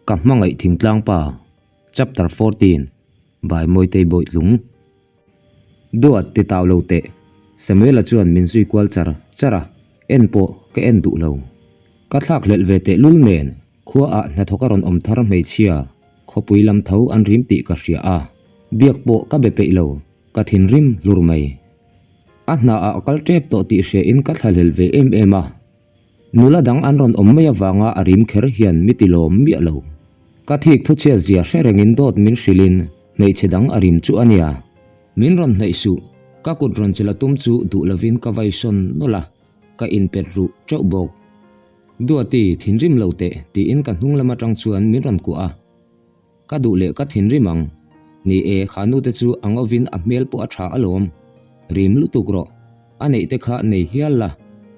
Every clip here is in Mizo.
Ka hmangaih thingtlang pa, Chapter 14 by Mawitei Bawitlung. Duat ti tau lo teh, Samuela chuan min zui kual char char a, en pawh ka en duh lo. Ka thlak hlelh ve teh lul nen, khua ah hnathawk a rawn awm thar hmeichhia, khawpui lam tho an rim tih ka hria a, biak pawh ka be peih lo, ka thinrim hlur mai. A hna ah a kal tep tawh tih hria in ka thlahlel ve em em a. Nula dang an rawn awm mai avanga a rim kher hian mi ti lawm miah lo. Ka thik thu chhiat zia hre rengin dawt min hrilhin hmeichhe dang a rim chu a nia. Min rawn hnaih suh, ka kut rawn chela tum chu duh lovin ka vai sawn nawlh a, ka inpet ruh teuh bawk. Duati, thinrim lo teh, tiin ka hnung lam atang chuan min rawn kuah a. Ka duh leh ka thinrim ang. Ni e, kha nute chu a ngovin a hmel pawh a tha alawm. Rim lutuk rawh. A neih te kha nei hial la,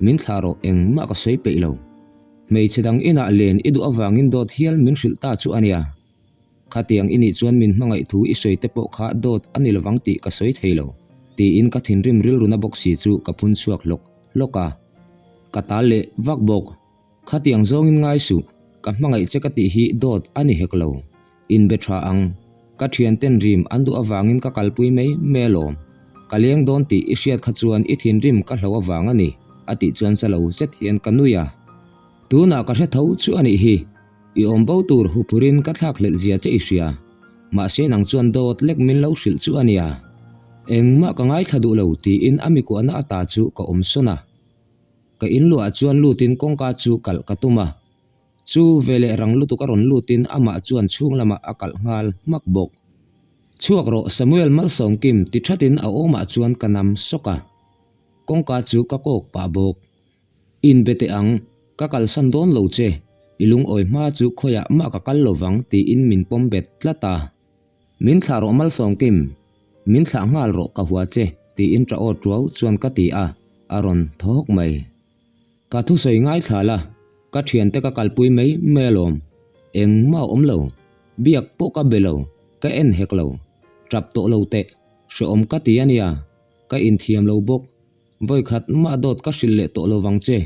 min thlah rawh engmah ka sawi peih lo. Hmeichhe dang inah len i duh avangin dawt hial min hrilh ta chu a nia. Khatiang i nih chuan min hmangaih thu i sawi te pawh kha dawt a ni lovang tih ka sawi thei lo, tiin ka thinrim rilruna bawk si chu ka phun chhuak hlawk hlawk a. Ka tal leh vak bawk. Khatiang zawngin ngai suh, ka hmangaih che ka tih hi dawt a ni hek lo. Inbe tha ang. Ka thianten rim an duh avangin ka kalpui mai mai alawm. Ka leng dawn tih i hriat kha chuan i thinrim ka hlo avang a ni, a tih chuan sa lo zet hian ka nui a. Tunah ka hre tho chu a nih hi. I awm bo tur huphurin ka thlak hlelh zia che i hria. Mahse nang chuan dawt lek min lo hrilh chu a nia. Engmah ka ngaithla duh lo tiin a mikuahna ata chu ka awm sawn a. Ka in luah chuan lutin kawngka chu kalh ka tum a, chu veleh rang lutuk a rawn lutin amah chuan chhung lamah a kalh nghal hmak bawk. Chhuak rawh Samuel Malsawmkim ti thatin a awmah chuan ka nam sawk a, kawngka chu ka kawk pah bawk. In be teh ang, ka kalsan dawn lo che, i lungawi hma chu khawiah mah ka kal lovang tiin min pawm bet tlat a. Min thlah rawh Malsawmkim, min thlah nghal rawh ka hua che tiin ṭah aw ṭuau chuan ka ti a, a rawn thaw hawk mai. Ka thusawi ngaithla la, ka ṭhiante ka kalpui mai mai alawm. Engmah a awm lo, biak pawh ka be lo, ka en hek lo. Ṭap tawh lo teh, hrehawm ka ti a nia, ka inthiam lo bawk. Vawikhat mah dawt ka hrilh leh tawh lo vang che.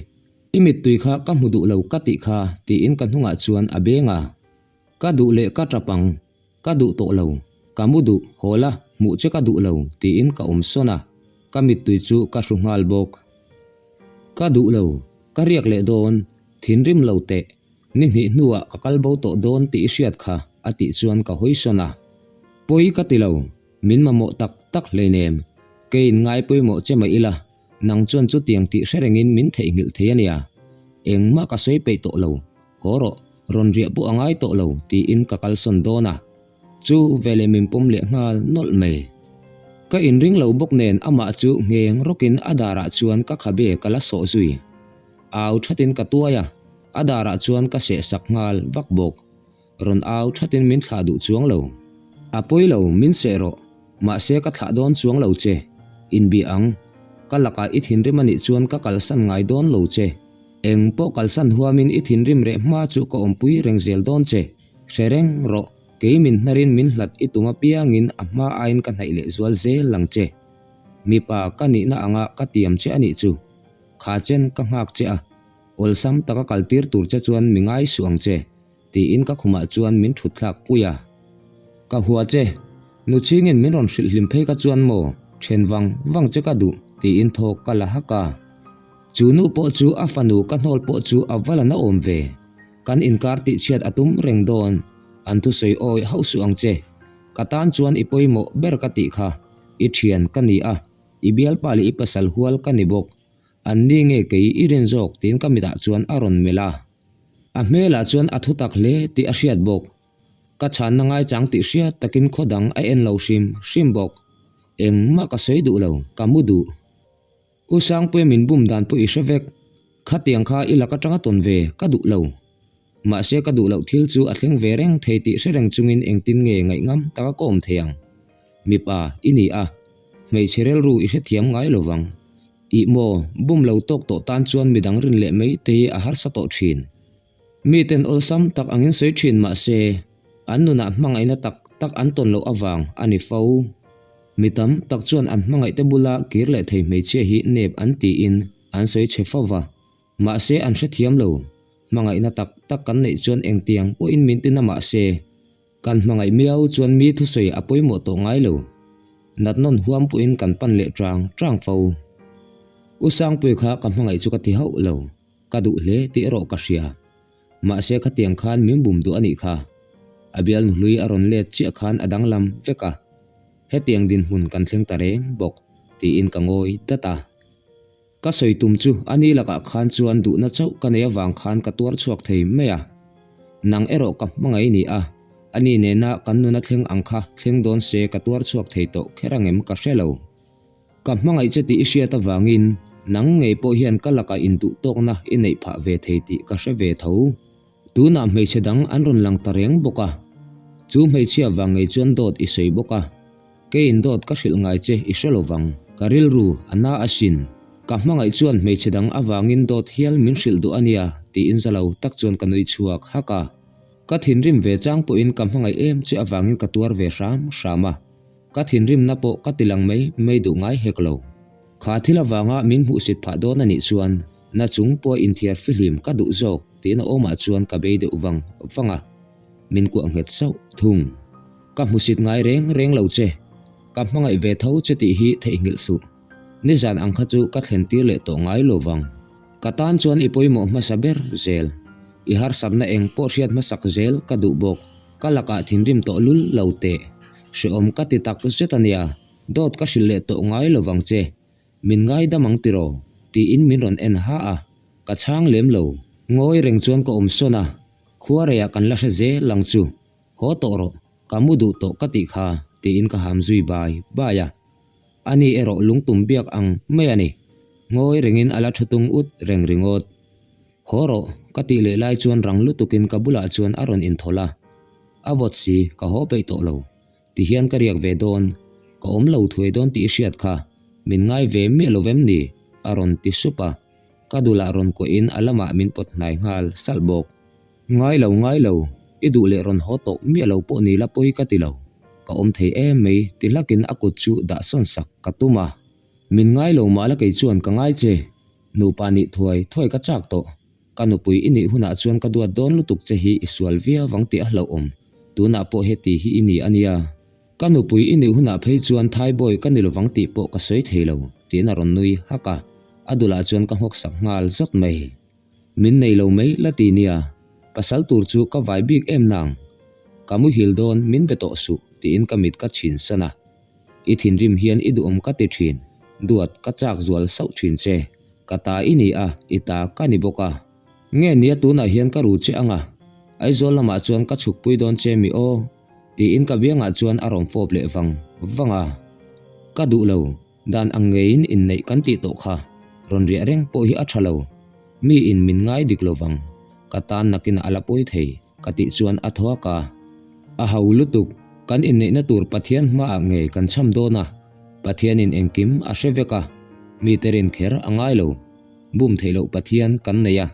I mittui kha ka hmu duh lo ka tih kha tiin ka hnungah chuan a beng a. Ka duh leh ka ṭap ang. Ka duh tawh lo. Ka mu duh, haw la, hmuh che ka duh lo tiin ka awm sawn a. Ka mittui chu ka hru nghal bawk. Ka duh lo. Ka riak leh dawn. Thinrim lo teh. Ni hnih hnuah ka kal bo tawh dawn tih i hriat kha a tih chuan ka hawi sawn a. Pawi ka ti lo. Min mamawh tak tak hleinem. Keiin ngai pawimawh che mah ila, nang chuan chutiang tih hre rengin min theihnghilh thei a nia. Engmah ka sawi peih tawh lo, haw rawh, rawn riah pawh a ngai tawh lo tiin ka kalsawn dawn a. Chu veleh min pawm leh nghal nawlh mai. Ka inring lo bawk nen amah chu ngheng rawkin a darah chuan ka khabe ka la sawh zui. Au thatin ka tuai a, a darah chuan ka seh sak nghal vak bawk. Rawn au thatin min thlah duh chuang lo. A pawi lo, min seh rawh. Mahse ka thlah dawn chuang lo che. Inbih ang. Ka lakah i thinrim a nih chuan ka kalsan ngai dawn lo che. Eng pawh kalsan huamin i thinrim reh hma chu ka awmpui reng zel dawn che. Hre reng rawh, kei min hnarin min hlat i tum apiangin a hma aiin ka hnaih leh zual zel ang che. Mipa ka nihna anga ka tiam che a nih chu. Kha chen ka nghak che a. Awlsam taka kaltir tur che chuan mi ngai suh ang che. Tiin ka khumah chuan min thut thlak pui a. Ka hua che, nu chhingin min rawn hrilh hlim phei ka chuan maw, then vang vang che ka duh, tiin thawk ka la hak a. Chu nu pawh chu a fanu ka hnawl pawh chu a va la na awm ve. Kan inkar tih chhiat a tum reng dawn, an thusawi awi hauh suh ang che. Ka tan chuan i pawimawh ber ka tih kha, i thian ka ni a, i bialpa leh i pasal hual ka ni bawk. An ni nge kei i rin zawk tiin ka mitah chuan a rawn melh a. A hmelah chuan a thu tak hle tih a hriat bawk. Ka chhanna ngaichang tih hriat takin khaw dang a en lo hrim hrim bawk. Engmah ka sawi duh lo, ka mu duh. U Sangpuia min bum dan pawh i hre vek. Khatiang kha i lak atanga tawn ve ka duh lo. Mahse ka duh loh thil chu a thleng ve reng thei tih hre reng chungin engtin nge ngaihngam taka ka awm thei ang. Mipa i ni a, hmeichhe rilru i hrethiam ngai lo vang. Ih maw, bum lo tawk tawh tan chuan midang rin leh mai te hi a harsa tawh thin. Miten awlsam tak angin sawi thin mah se, an nunah hmangaihna tak tak an tawn loh avang a ni fo. Mi tam tak chuan an hmangaihte bula kir leh thei hmeichhia hi nep an tiin an sawi chhe fo va. Mahse an hrethiam lo. Hmangaihna tak tak kan neih chuan engtiang pawhin min tina mah se, kan hmangaih miau chuan mi thusawi a pawimawh tawh ngai lo. Natnawn huam pawhin kan pan leh chang chang fo. U Sangpui kha ka hmangaih chu ka ti hauh lo, ka duh hle tih erawh ka hria. Mahse khatiang khan min bum duh a nih kha. A bialnu hlui a rawn let chiah khan a danglam vek a. Hetiang dinhmun kan thleng ta reng bawk tiin ka ngawi dat a. Ka sawi tum chu a ni lakah khan chuan duhna chauh ka nei avang khan ka tuar chhuak thei mai a. Nang erawh ka hmangaih ni a, a ni nena kan nuna thleng ang kha thleng dawn se ka tuar chhuak thei tawh kher angem ka hre lo. Ka hmangaih che tih i hriat avangin nang ngei pawh hian ka lakah induh tawkna i neih phah ve thei tih ka hre ve tho. Tunah hmeichhe dang an rawn lang ta reng bawk a, chu hmeichhia vang ngei chuan dawt i sawi bawk a, keiin dawt ka hrilh ngai che i hre lo vang, ka rilru a na asin. Ka hmangaih chuan hmeichhe dang avangin dawt hial min hrilh duh a nia tiin za lo tak chuan ka nui chhuak hak a. Ka thinrim ve chang pawhin ka hmangaih em che avangin ka tuar ve hram hram a. Ka thinrimna pawh ka ti lang mai mai duh ngai hek lo. Kha thil avanga min hmuhsit phah dawn a nih chuan na chung pawh inthiar fihlim ka duh zawk tiin a awmah chuan ka bei deuh vang vang a, min kuah nghet sauh thung. Ka hmusit ngai reng reng lo che, ka hmangaih ve tho che tih hi theihnghilh suh. Nizan ang kha chu ka thlen tir leh tawh ngai lo vang. Ka tan chuan i pawimawh hmasa ber zel. I harsatna eng pawh hriat hmasak zel ka duh bawk. Ka lakah thinrim tawh lul lo teh. Hrehawm ka ti tak zet a nia, dawt ka hrilh leh tawh ngai lo vang che. Min ngaidam ang tiraw? tiin min rawn en ha a, ka chhang lem lo. Ngawi reng chuan ka awm sawn a, khuareiah kan la hre zel ang chu. Haw tawh rawh, ka mu duh tawh ka tih kha, tiin ka ham zui bai bai a. Ani erawh lungtum biak ang mai a ni. Ngawi rengin a la thu tung ut reng ringawt. Haw rawh, ka tih leh lai chuan rang lutukin ka bulah chuan a rawn inthawlh a. A vawt si, ka haw peih tawh lo. Ti hian ka riak ve dawn, ka awm lo thuai dawn tih i hriat kha, min ngai ve miah lo vem ni? a rawn ti sup a. Ka dulah rawn kuahin a lamah min pawt hnai nghal salh bawk. Ngai lo, ngai lo, i duh leh rawn haw tawh miah lo pawh ni la pawi ka ti lo. Ka awm thei em mai ti hlakin a kut chu dah sawn sak ka tum a. Min ngai lo mah la kei chuan ka ngai che. Nupa nih thuai thuai ka chak tawh. Ka nupui i nih hunah chuan ka duat dawn lutuk che hi i sual viau vang tih a hlauhawm. Tunah pawh heti hi i ni a nia. Ka nupui i nih hunah phei chuan Thaibawi ka ni lovang tih pawh ka sawi thei lo, tiin a rawn nui hak a. A dulah chuan ka nghawk sak nghal zawt mai. Min nei lo mai la ti nia. Pasal tur chu ka vai bik em nang. Ka muhil dawn min be tawh suh, tiin ka mit ka chhin san a. I thinrim hian i duhawm ka ti thin, duat ka chak zual sauh thin che. Ka ta i ni a, i ta ka ni bawk a. Nge nia tunah hian ka ru che ang a, Aizawl lamah chuan ka chhukpui dawn che mi aw, tiin ka biangah chuan a rawn fawp leh vang vang a. Ka duh lo, dan ang ngeiin inneih kan tih tawh kha, rawn riah reng pawh hi a tha lo. Mi in min ngai dik lo vang, ka tan nakinah a la pawi thei. Ka tih chuan a thuak a. A ho lutuk, kan inneihna tur Pathian hmaah ngei kan cham dawn a, Pathianin engkim a hre vek a, mite rin kher a ngai lo. Bum theih loh Pathian kan nei a,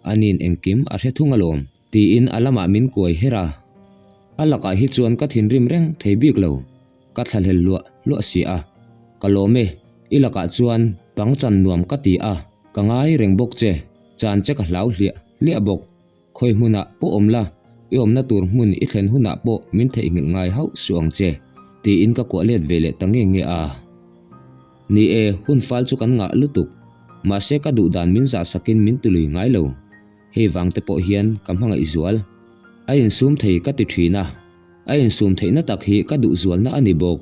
ani'n engkim a hre thung alawm, tiin a lamah min kuai her a. A lakah hi chuan ka thinrim reng thei bik lo, ka thlahlel hluah hluah si a. Ka lawm e, i lakah chuan pangchan nuam ka ti a, ka ngai reng bawk che, chan che ka hlau hliah hliah bawk. Khawi hmunah pawh awm la, i awmna tur hmun i thlen hunah pawh min theihnghilh ngai hauh suh ang che, tiin ka kuah let ve leh ta nge nge a. Ni e, hun fal chu kan ngah lutuk. Mahse ka duh dan min zah sakin min tului ngai lo. Hei vang te pawh hian ka hmangaih zual. A insum thei ka ti thin a, a insum theihna tak hi ka duh zualna a ni bawk.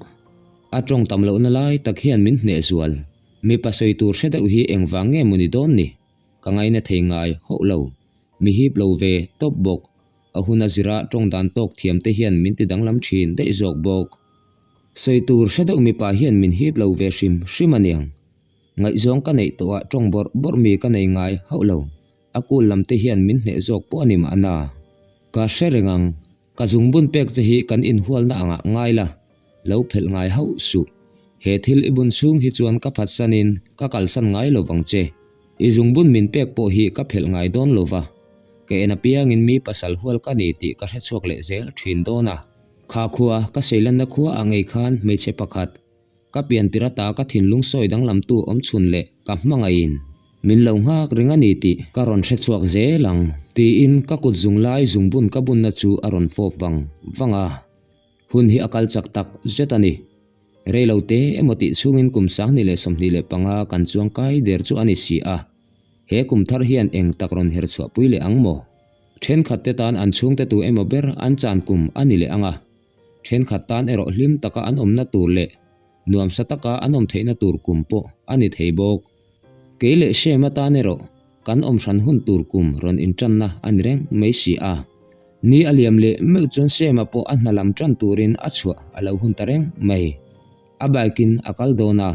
A tawng tam lohna lai tak hian min hneh zual. Mipa sawi tur hre deuh hi engvang nge maw ni dawn ni? Ka ngaina thei ngai hauh lo. Mi hip lo ve tawp bawk. A hun a zira tawng dan tawk thiam te hian min ti danglam thin daih zawk bawk. Sawi tur hre deuh mipa hian min hip lo ve hrim hrim aniang. Ngaihzawng ka neih tawhah tawng bawrh bawrh mi ka nei ngai hauh lo. A kul lam te hian min hneh zawk pawh a ni mahna. Ka hre reng ang. Ka zungbun pek che hi kan inhualna angah ngai la, lo phelh ngai hauh suh. He thil i bun chhung hi chuan ka phatsanin ka kalsan ngai lo vang che. I zungbun min pek pawh hi ka phelh ngai dawn lo va. Ka en apiangin mi pasal hual ka ni tih ka hrechhuak leh zel thin dawn a. Kha khua, ka seilanna khua ah ngei khan hmeichhe pakhat, ka piantir ata ka thinlung sawi danglamtu awm chhun leh ka hmangaihin. Min lo nghak reng a ni tih ka rawn hre chhuak zel ang, tiin ka kut zung lai zungbun ka bunna chu a rawn fawp vang vang a. Hun hi a kal chak tak zet a ni. Rei lo te emaw tih chhungin kum 2025 kan chuang kai der chu a ni si a. He kum thar hian eng tak rawn her chhuah pui leh ang maw? Thenkhat te tan an chhungte tu emaw ber an chan kum a ni leh ang a. Thenkhat tan erawh hlim taka an awmna tur leh nuamsa taka an awm theihna tur kum pawh a ni thei bawk. Kei leh Shem atan erawh kan awm hran hun tur kum rawn intanna a ni reng mai si a. Ni a liam leh meuh chuan Shem-a pawh a hna lam tan turin a chhuah a lo hun ta reng mai. A bike in a kal dawn a,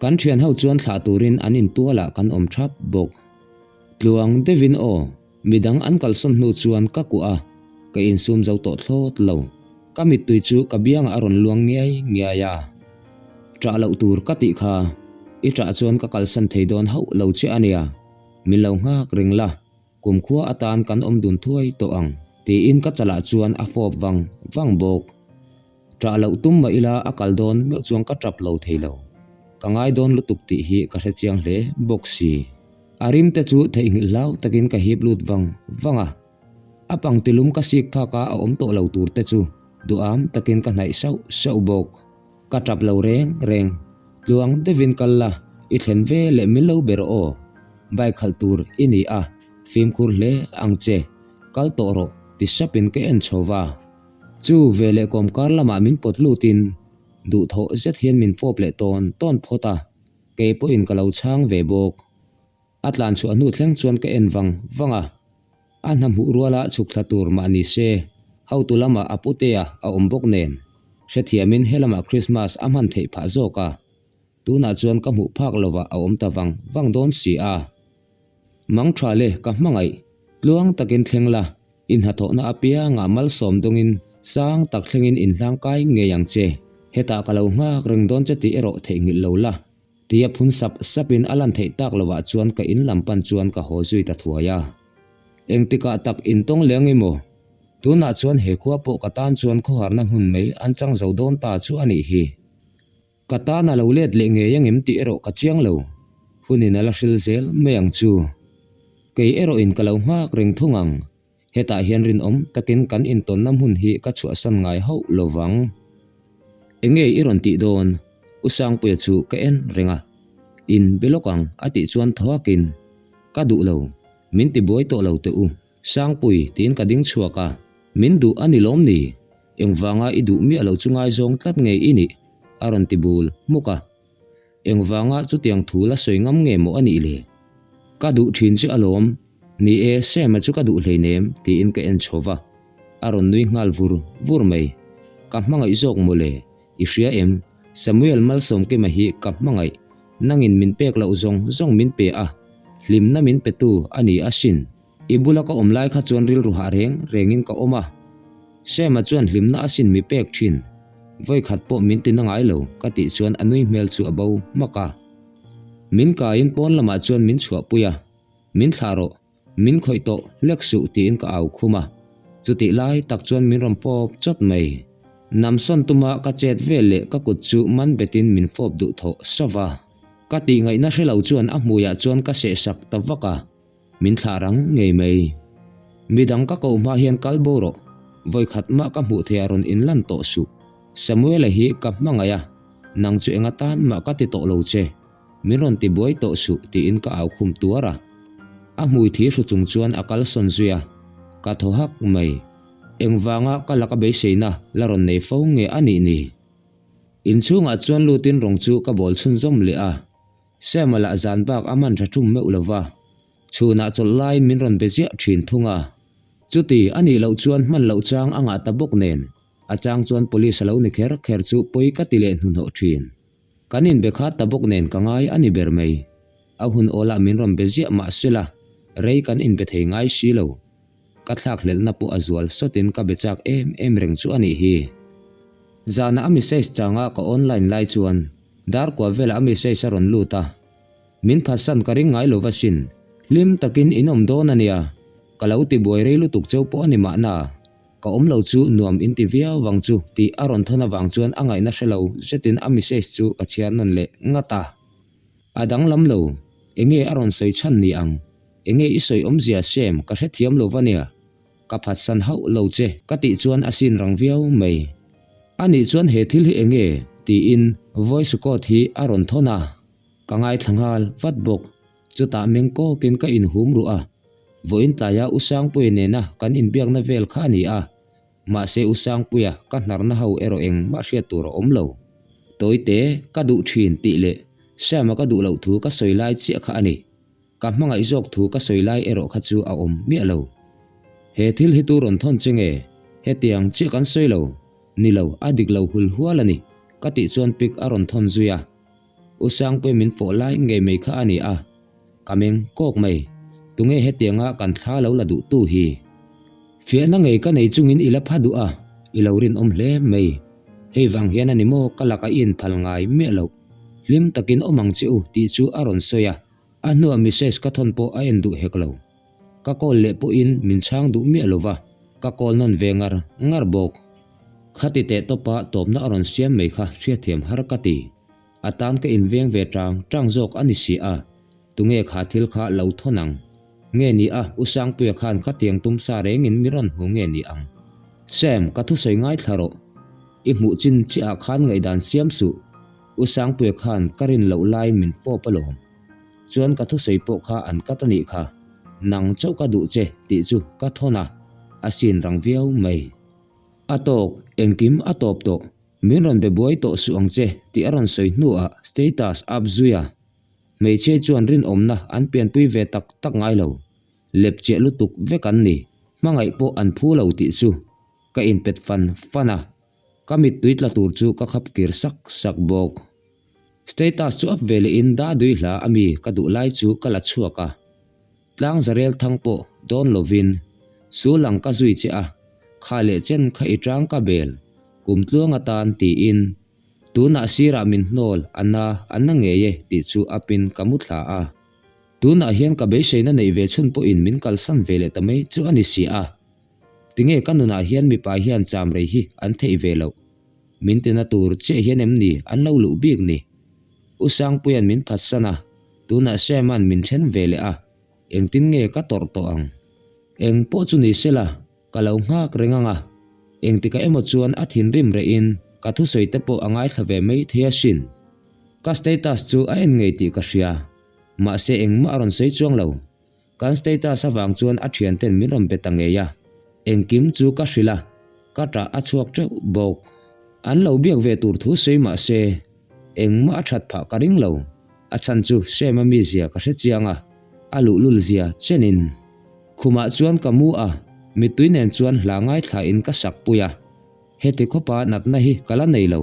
kan thian ho chuan thlah turin an intualah kan awm thap bawk. Tluang deuhin aw, midang an kalsawn hnu chuan ka kuah a, ka insum zo tawh thlawt lo. Ka mittui chu ka biangah a rawn luang ngiai ngiai a. Ṭah loh tur ka tih kha, i ṭah chuan ka kalsan thei dawn hauh lo che a nia, min lo nghak reng la, kumkhua atan kan awm dun thuai tawh ang, tiin ka chalah chuan a fawp vang vang bawk. Ṭah loh tum mah ila a kal dawn meuh chuan ka ṭap lo thei lo. Ka ngai dawn lutuk tih hi ka hre chiang hle bawk si. A rim te chu theihnghilh hlau takin ka hip lut vang vang a. A pangtilum ka sik phak a a awm tawh lo tur te chu duham takin ka hnaih sauh sauh bawk. Ka ṭap lo reng reng. Tluang deuhin kal la, i thlen ve leh min lo ber aw. Bike khalh tur i ni a, fimkhur hle ang che. Kal tawh rawh ti sapin ka en chho va. Chu veleh kawmkar lamah min pawt lutin duhthawh zet hian min fawp leh tawn tawn phawt a, kei pawhin ka lo chhang ve bawk. A tlan chhuah hnu thleng chuan ka en vang vang a, a hna hmuh ruala chhuk thla tur mah ni se, hotu lamah a putea a awm bawk nen, hrethiamin helamah Krismas a hman theih phah zawk a, tunah chuan ka hmuh phak lovah a awm ta vang vang dawn si a. Mang tha le, ka hmangaih. Tluang takin thleng la, i hnathawhna apiangah malsawm dawngin sang tak thlengin inhlangkai ngei ang che. Hetah ka lo nghak reng dawn che tih erawh theihnghilh lo la. Tia phun sap sapin a lan theih tak lovah chuan ka in lam pan chuan ka haw zui ta thuai a. Engtikah tak intawng leng emaw? Tunah chuan he khua pawh ka tan chuan khawharna hmun mai an chang zo dawn ta chu a nih hi. Ka tan a lo let leh ngei angem tih erawh ka chiang lo. Hunin a la hril zel mai ang chu. Kei erawhin ka lo nghak reng thung ang. Hetah hian rinawm takin kan intawnna hmun hi ka chhuahsan ngai hauh lo vang. Enge i rawn tih dawn? U Sangpuia chu ka en reng a. In be lawk ang a tih chuan thawhakin, Ka duh lo. Min ti buai tawh lo teh u. Sangpui tiin ka ding chhuak a. Min duh a ni lawm ni? Engvanga i duh miah lo chu ngaizawng tlat ngei i nih? a rawn ti bul hmuk a. Engvanga chutiang thu la sawi ngam nge maw a nih le? Ka duh thin che alawm, ni e Sam-a chu ka duh hleinem tiin ka en chho va, a rawn nui nghal vur vur mai. Ka hmangaih zawk maw le? I hria em? Samuel Malsawmkima hi ka hmangaih, nangin min pek loh zawng zawng min pe a, hlimna min petu a ni asin. I bula ka awm lai kha chuan rilru hah reng rengin ka awm a. Sam-a chuan hlimna asin mi pek thin. Vawikhat pawh min ti na ngai lo ka tih chuan a nui hmel chu a bo hmak a. Min kaiin pawn lamah chuan min chhuahpui a, Min thlah rawh, min khawih tawh hlek suh tiin ka au khum a. Chutih lai tak chuan min rawn fawp chawt mai. Namsawn tuma ka chet vel leh ka kut chu man betin min fawp duh thawh sawv a. Ka tih ngaihna hre lo chuan a hmuiah chuan ka sehsak ta vak a. Min thlah rang ngei mai. Midang ka koh hma hian kal bo rawh. Vawikhat mah ka hmuh theih a rawn inlan tawh suh. Samuela hi ka hmangaih a, nang chu enga tan mah ka ti tawh lo che. Min rawn ti buai tawh suh tiin ka au khum tuar a. A hmui thi hru chung chuan a kal sawn zui a, ka thaw hak mai. Engvanga ka laka beiseina la rawn nei fo nge a nih ni? Inchhungah chuan lutin rawng chu ka bawl chhunzawm leh a. Sam-a lah zan bak a man tha thum meuh lo va, chhunah chawlh laiin min rawn be ziah thin thung a. Chuti a nih loh chuan hman loh chang a ngah ta bawk nen, a chang chuan police a lo ni kher kher chu pawi ka ti leh hnuhnawh thin. Kan inbe khat ta bawk nen ka ngai a ni ber mai. A hun awlah min rawn be ziah mah sela, rei kan inbe thei ngai si lo. Ka thlakhlelhna pawh a zual sawtin ka be chak em em reng chu a nih hi. Zanah a message changa ka online lai chuan Dar kua velah a message a rawn lut a, Min phatsan ka ring ngai lo va sin, hlim takin in awm dawn a nia, ka lo ti buai rei lutuk cheu pawh a ni mahna, ka awm lo chu nuam in ti viau vang chu tih a rawn thawn avang chuan a ngaihna hre lo zetin a message chu ka chhiar nawn leh ngat a. A danglam lo. Enge a rawn sawi chhan ni ang? Enge i sawi awmzia Sam ka hrethiam lo va nia. Ka phatsan hauh lo che ka tih chuan a sin rang viau mai. Anih chuan he thil hi enge? tiin voice record hi a rawn thawn a. Ka ngaithla nghal vat bawk. Chutah meng kawkin ka inhum ruh a. Vawiin tlaia U Sangpuia nena kan inbiakna vel kha a ni a. Mahse U Sangpuia ka hnarna ho erawh engmah hriat tur a awm lo. Tawite ka duh thin tih leh Sam-a ka duh loh thu ka sawi lai chiah kha a ni. Ka hmangaih zawk thu ka sawi lai erawh kha chu a awm miah lo. He thil hi tu rawn thawn che nge? Hetiang chiah kan sawi lo. Ni lo, a dik lo hul hual a ni, ka tih chuan pic a rawn thawn zui a. U Sangpuia min fawh lai ngei mai kha a ni a, ka meng kawk mai. Tunge hetianga kan thla lo la duh tu hi? Fiahna ngei ka nei chungin i la pha duh a, i lo rinawm hle mai. Hei vang hian a ni maw ka laka i inphal ngai miah loh. Hlim takin awm ang che u tih chu a rawn sawi a, a hnuah message ka thawn pawh a en duh hek lo. Ka call leh pawhin min chhang duh miah lo va, ka call nawn ve ngar ngar bawk. Khati teh tawpa tawpna a rawn siam mai kha hriatthiam har ka ti. A tan ka inveng ve tang tang zawk a ni si a, tunge kha thil kha lo thawn ang? Nge ni a, U Sangpuia khan khatiang tum sa rengin mi rawn hmu nge ni ang? Sam, ka thusawi ngaithla rawh. I hmuh chin chiah ah khan ngaihdan siam suh. U Sangpuia khan ka rin loh laiin min fawp alawm. Chuan ka thusawi pawh kha an kat a nih kha. Nang chauh ka duh che tih chu ka thawn a, a sin rang viau mai. A tawk, engkim a tawp tawh. Min rawn be buai tawh suh ang che tih a rawn sawi hnuah status up zui a. Hmeichhia chuan rinawmna an pianpui ve tak tak ngai lo. Lepchiah lutuk vek an ni. Hmangaih pawh an phu lo tih chu ka inpet fan fan a. Ka mittui tla tur chu ka khap kir sak sak bawk. Status chu up ve lehin dah dui hla a mi ka duh lai chu ka la chhuak a. Tlang zarel thang pawh dawn lovin sul ang ka zui che a, kha leh chen kha i tang ka bel kum tluang atan tiin tunah sirah min hnawl a na a na ngei e tih chu up in ka mu thla a. Tunah hian ka beiseina neih ve chhun pawhin min kalsan ve leh ta mai chu a ni si a. Tinge ka nunah hian mipa hian cham rei hi an theih ve loh? Min tina tur chiah hian em ni an lo luh bik ni? U Sangpuia'n min phatsan a, tunah Sam-a'n min then ve leh a, engtin nge ka tawrh tawh ang? Eng pawh chu ni sela, ka lo nghak reng ang a, engtikah emaw chuan a thinrim rehin ka thusawi te pawh a ngaithla ve mai thei asin. Ka status chu a en ngei tih ka hria, mahse engmah a rawn sawi chuang lo. Kan status avang chuan a thianten min rawn be ta ngei a, engkim chu ka hrilh a, ka ṭah a chhuak ṭeuh bawk. An lo biak ve tur thu sawi mah se, engmah a ṭhat phah ka ring lo. A chhan chu Sam-a mizia ka hre chiang a, a luhlul zia chenin. Khumah chuan ka mu a, mittui nen chuan hla ngaithlain ka sak pui a. Heti khawpa natna hi ka la nei lo.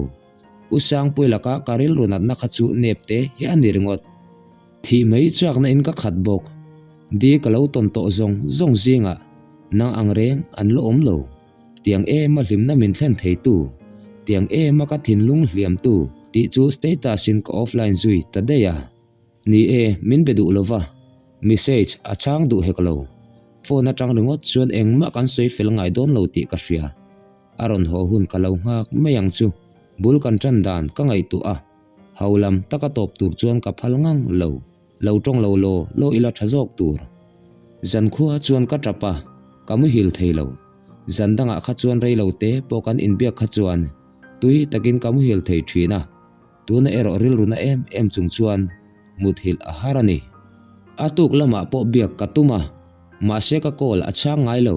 U Sangpui laka ka rilru natna kha chu nep te hi a ni ringawt. Thih mai chakna in ka khat bawk. Di ka lo tawn tawh zawng zawng zingah nang ang reng an la awm lo. Tiang ema hlimna min thlen theitu, tiang ema ka thinlung hliamtu tih chu status in ka offline zui ta daih a. Ni e, min be duh lova, message a chhang duh hek lo. Phone atang ringawt chuan engmah kan sawi fel ngai dawn lo tih ka hria. A rawn haw hun ka lo nghak mai ang chu. Bul kan tan dan ka ngaihtuah a. Ho lam taka tawp tur chuan ka phal ngang lo. Lo tawng lo law law ila tha zawk tur. Zankhua chuan ka tap a, ka muhil thei lo. Zan dangah kha chuan rei lo te pawh kan inbiak kha chuan tui takin ka muhil thei thin a. Tuna erawh rilru na em em chung chuan muthilh a har a ni. A tuk lamah pawh biak ka tum a, mahse ka call a chhang ngai lo.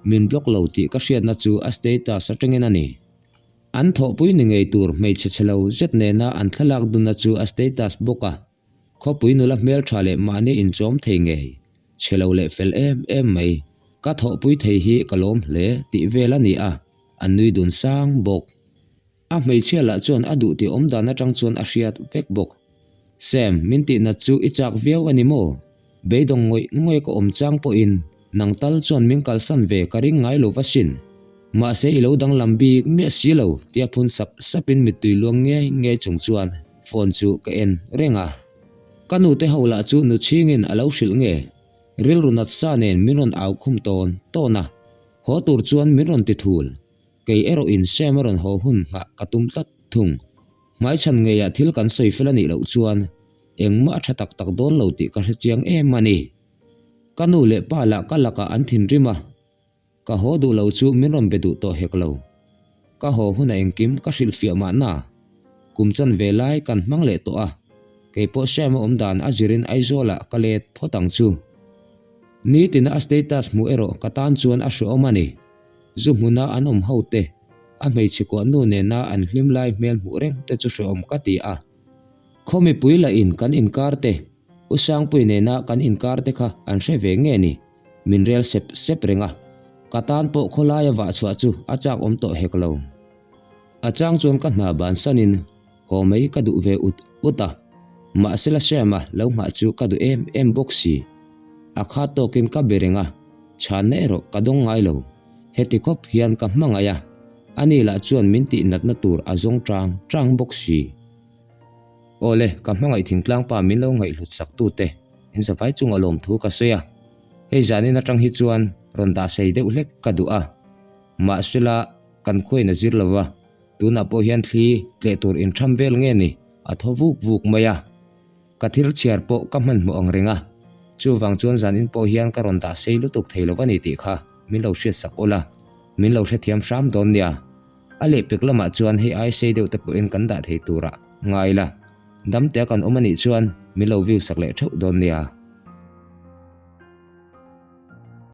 Min block lo tih ka hriatna chu a status atangin a ni. An thawhpui ni ngei tur hmeichhe chhe lo zet nena an thlalak dunna chu a status bawk a, khawpui nula hmeltha leh mahni inchawm thei ngei, chhe lo leh fel em em mai. Ka thawhpui thei hi ka lawm hle tih vel a ni a, an nui dun sang bawk. A hmeichhia lah chuan a duh tih awm dan atang chuan a hriat vek bawk. Sam, min tih nat chu i chak viau a ni maw? Beidawng ngawih ngawih ka awm chang pawhin nang tal chuan min kalsan ve ka ring ngai lo va sin. Mahse i lo danglam bik miah si lo tia phun sap sapin mittui luang ngei ngei chung chuan phone chu ka en reng a. Ka nute ho lah chu nu chhingin a lo hrilh nge. Rilru nat sa nen min rawn au khum tawn tawn a. Haw tur chuan min rawn ti thul. Kei erawh in Sam a rawn haw hun nghah ka tum tlat thung. Hmaichhan ngeiah thil kan sawi fel a nih loh chuan. Engmah a tha tak tak dawn lo tih ka hre chiang em a ni. Ka nu leh pa lah ka lakah an thinrim a, ka haw duh lo chu min rawn be duh tawh hek lo. Ka haw hunah engkim ka hrilhfiah mahna. Kum chan ve lai kan hmang leh tawh a, kei pawh Sam a awm dan a zirin Aizawlah ka let phawt ang chu. Nitina a status hmuh erawh ka tan chuan a hreawm a ni. Zu hmuna an awm ho te, a hmeichhe kuah nu nena an hlim lai hmel hmuh reng te chu hreawm ka ti a. Khaw mipui lah in kan inkar te, U Sangpui nena kan inkar te kha an hre ve nge ni? Min rel sep sep reng a. Ka tan pawh khawlaia vah chhuah chu a chak awm tawh hek lo. A chang chuan ka hna bansanin haw mai ka duh ve ut ut a, mahsela Sam-a lo nghah chu ka duh em em bawk si. A kha tawkin ka be reng a, chhanna erawh ka dawng ngai lo. Heti khawp hian ka hmangaih a, ani lah chuan min tih natna tur a zawng chang chang bawk si. Awle, ka hmangaih thingtlang pa min lo ngaihhlut sak tute in zavai chunga lawmthu ka sawi a, hei zanin atang hi chuan rawn dah sei deuh hlek ka duh a. Mahsela, kan khuain a zir lo va, tunah pawh hian thli tleh tur intham vel nge ni, a thaw vuk vuk mai a. Ka thil chhiar pawh ka hmanhmawh ang reng a, chuvang chuan zanin pawh hian ka rawn dah sei lutuk thei lo a ni tih kha min lo hriatsak ula, min lo hrethiam hram dawn nia. A lehpek lamah chuan hei ai sei deuh te pawhin kan dah thei turah ngai la, damtea kan awm a nih chuan min lo view sak leh theuh dawn nia.